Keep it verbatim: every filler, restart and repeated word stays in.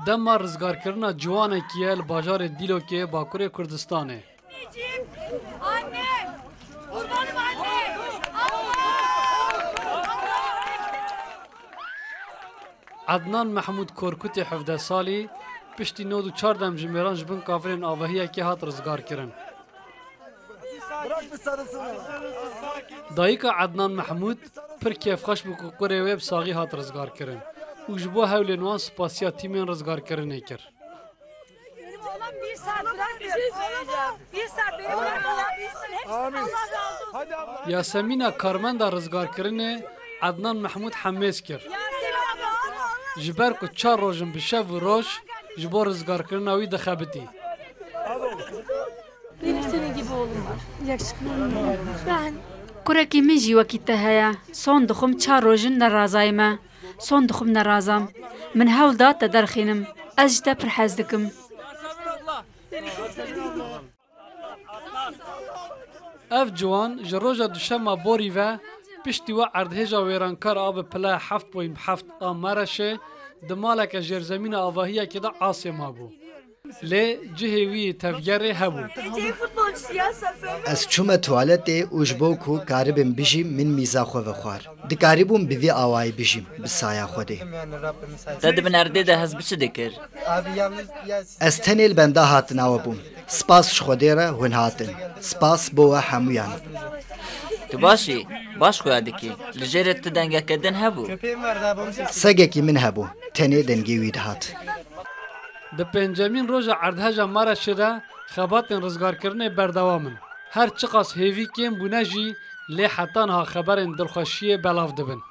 Dema rizgarkirina ciwanekî ye li bajarê Dîlokê Bakurê Kurdistanê. Anne! Kurbanım anne! Ednan Mehmûd Korkutê hevdeh salî piştî nod û çar demjimêran ji bin kavilên avahiyekê hat rizgarkirin. Dayika Ednan Mehmûd pir kêfxweş bû ku kurê wê bi saxî hat rizgarkirin û ji bo hewlên wan spasiya tîmên rizgarkirinê kir. Benim oğlan bir saat bırakmıyor. Bir şey söyleyeceğim. Bir saat beni bırakmadan bilsin. Hepsini Allah razı olsun. Yasemîna karmenda rizgarkirinê Ednan Mehmûd hemêz kir. Yasemin abla. Ji ber ku çar roj in bi şev û roj ji bo rizgarkirina wî dixebitî. Benim senin gibi oğlum var. Yakışıklı. Ben Kurekî min jî wekî te heye. Son dixwim çar roj in nerazayime. Son dixwim nerazam. Min hewl da te derxînim. Ez ji te pir hez dikim. Ev ciwan ji roja duşema borî ve piştî we erdhêja wêrankar a bi pile heft point heft a Mereşê di maleke jêrzemîna avahiyekê de asê mabû. Lê cihê wî yê tevgerê hebû. Geleceğin futbolcusu ya Safer. Ez çûme tuwaletê û ji bo ku karibim bijîm, min mîza xwe vexwar. Dikarîbûm bi vî awayî bijîm, bi saya Xwedê. Te di bin erdê de hest bi çi dikir? Ez tenê li benda hatina we bûm. Spas ji Xwedê re hûn hatin. Spas bo we hemûyan. Tu baş î? Baş xuya dikî. Li jêrê tu dengeke din hebû? Segekî min hebû. Tenê dengê wî dihat. Di pêncemîn roja erdheja Maraşê de xebatên rizgarkirinê berdewam in. Her çiqas hêvî kêm bûne jî, lê heta niha xeberên dilxweşiyê belav dibin.